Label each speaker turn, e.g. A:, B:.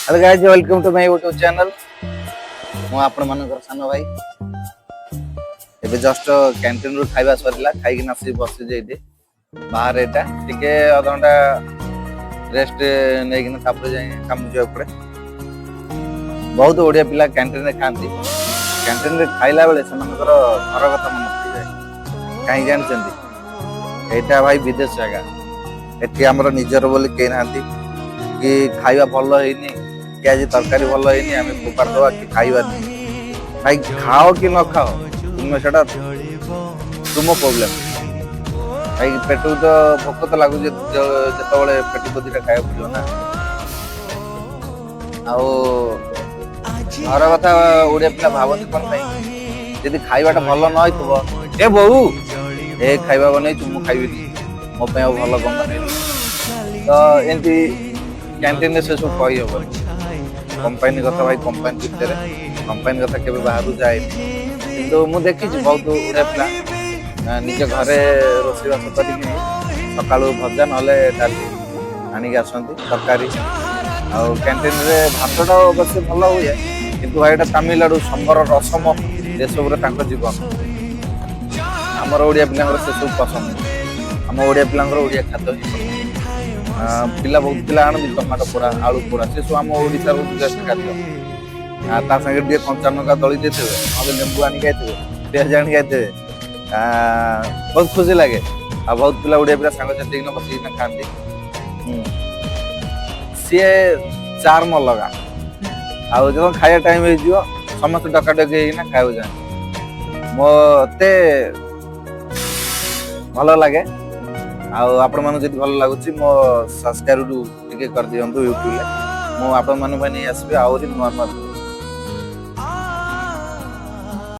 A: Hello guys, welcome to my YouTube channel. ମୁଁ ଆପଣମାନଙ୍କର ସାନ ଭାଇ। ଏବେ ଜଷ୍ଟ କ୍ୟାଣ୍ଟିନରୁ ଖାଇବା ସରିଲା। ଖାଇକିନା ଆସିକି ବସିଛି ଏଇଠି ବାହାରେ। ଏଇଟା ଟିକେ ଅଧଘଣ୍ଟା ରେଷ୍ଟ ନେଇକିନା ତାପରେ ଯାଇ କାମ ଯିବାକୁ ପଡ଼େ। ବହୁତ ଓଡ଼ିଆ ପିଲା କ୍ୟାଣ୍ଟିନରେ ଖାଆନ୍ତି। କ୍ୟାଣ୍ଟିନରେ ଖାଇଲା ବେଳେ ସେମାନଙ୍କର ଘର କଥା ମନେ ପଡ଼ିଯାଏ। କାହିଁକି ଜାଣିଛନ୍ତି? ଏଇଟା ଭାଇ ବିଦେଶ ଜାଗା। ଏଠି ଆମର ନିଜର ବୋଲି କେହି ନାହାନ୍ତି କି ଖାଇବା ଭଲ ହେଇନି କି ଆଜି ତରକାରୀ ଭଲ ହେଇନି, ଆମେ ଫୋପାଡ଼ି ଦବା କି ଖାଇବାନି। ଭାଇ, ଖାଅ କି ନ ଖାଅ, ତୁମେ ସେଟା ତୁମ ପ୍ରୋବ୍ଲେମ। ଭାଇ, ପେଟକୁ ତ ଭୋକ ତ ଲାଗୁଛି, ଯେତେବେଳେ ପେଟକୁ ଦିଟା ଖାଇବାକୁ ପଡିବ ନା। ଆଉ ଘର କଥା ଓଡିଆ ପିଲା ଭାବନ୍ତି କଣ ପାଇଁ? ଯଦି ଖାଇବାଟା ଭଲ ନ ହେଇଥିବ, "ଏ ବୋଉ, ଏ ଖାଇବା ବନେଇଛୁ, ମୁଁ ଖାଇବିନି, ମୋ ପାଇଁ ଆଉ ଭଲ କଣ ବନେଇଲୁ?" ତ ଏମିତି କ୍ୟାଣ୍ଟିନରେ ସେସବୁ କହିହବନି। କମ୍ପାନୀ କଥା ଭାଇ କମ୍ପାନୀ ଭିତରେ, କମ୍ପାନୀ କଥା କେବେ ବାହାରକୁ ଯାଏନି। କିନ୍ତୁ ମୁଁ ଦେଖିଛି ବହୁତ ଓଡ଼ିଆ ପିଲା ନିଜ ଘରେ ରୋଷେଇବାସ କରିକି ସକାଳୁ ଭଜା ନହେଲେ ଡାଲି ଆଣିକି ଆସନ୍ତି, ତରକାରୀ। ଆଉ କ୍ୟାଣ୍ଟିନରେ ଭାତଟା ଅବଶ୍ୟ ଭଲ ହୁଏ, କିନ୍ତୁ ଭାଇ, ଏଇଟା ତାମିଲନାଡୁ, ସମ୍ବର, ରସମ ଏସବୁରେ ତାଙ୍କ ଜୀବନ। ଆମର ଓଡ଼ିଆ ପିଲାଙ୍କର ସେସବୁ ପସନ୍ଦ ନୁହେଁ। ଆମ ଓଡ଼ିଆ ପିଲାଙ୍କର ଓଡ଼ିଆ ଖାଦ୍ୟ ହିଁ ପସନ୍ଦ। ପିଲା, ବହୁତ ପିଲା ଆଣନ୍ତି ଟମାଟୋ ପୋଡ଼ା, ଆଳୁ ପୋଡ଼ା, ସେସବୁ ଆମ ଓଡ଼ିଶାର ବେଷ୍ଟ ଖାଦ୍ୟ। ତା ସାଙ୍ଗରେ ଟିକେ କଞ୍ଚା ଲଙ୍କା ଦଳି ଦେଇଥିବେ, ନହେଲେ ଲେମ୍ବୁ ଆଣିକି ଖାଇଥିବେ, ପିଆଜ ଆଣିକି ଖାଇଥିବେ, ବହୁତ ଖୁସି ଲାଗେ। ଆଉ ବହୁତ ପିଲା, ଓଡ଼ିଆ ପିଲା ସାଙ୍ଗସାଥି ହେଇକିନା ବସିକିନା ଖାଆନ୍ତି। ସିଏ ଚାର୍ମ ଅଲଗା। ଆଉ ଯେତେବେଳେ ଖାଇବା ଟାଇମ୍ ହେଇଯିବ, ସମସ୍ତେ ଡକାଡକି ହେଇକିନା ଖାଇବାକୁ ଯାଆନ୍ତି। ମତେ ଭଲ ଲାଗେ। ଆଉ ଆପଣମାନଙ୍କୁ ଯଦି ଭଲ ଲାଗୁଛି, ମୋ ସବସ୍କ୍ରାଇବ ଟିକେ କରିଦିଅନ୍ତୁ ୟୁଟ୍ୟୁବରେ। ମୁଁ ଆପଣମାନଙ୍କ ପାଇଁ ନେଇ ଆସିବି ଆହୁରି ନୂଆ ନୂଆ ଭିଡ଼ିଓ।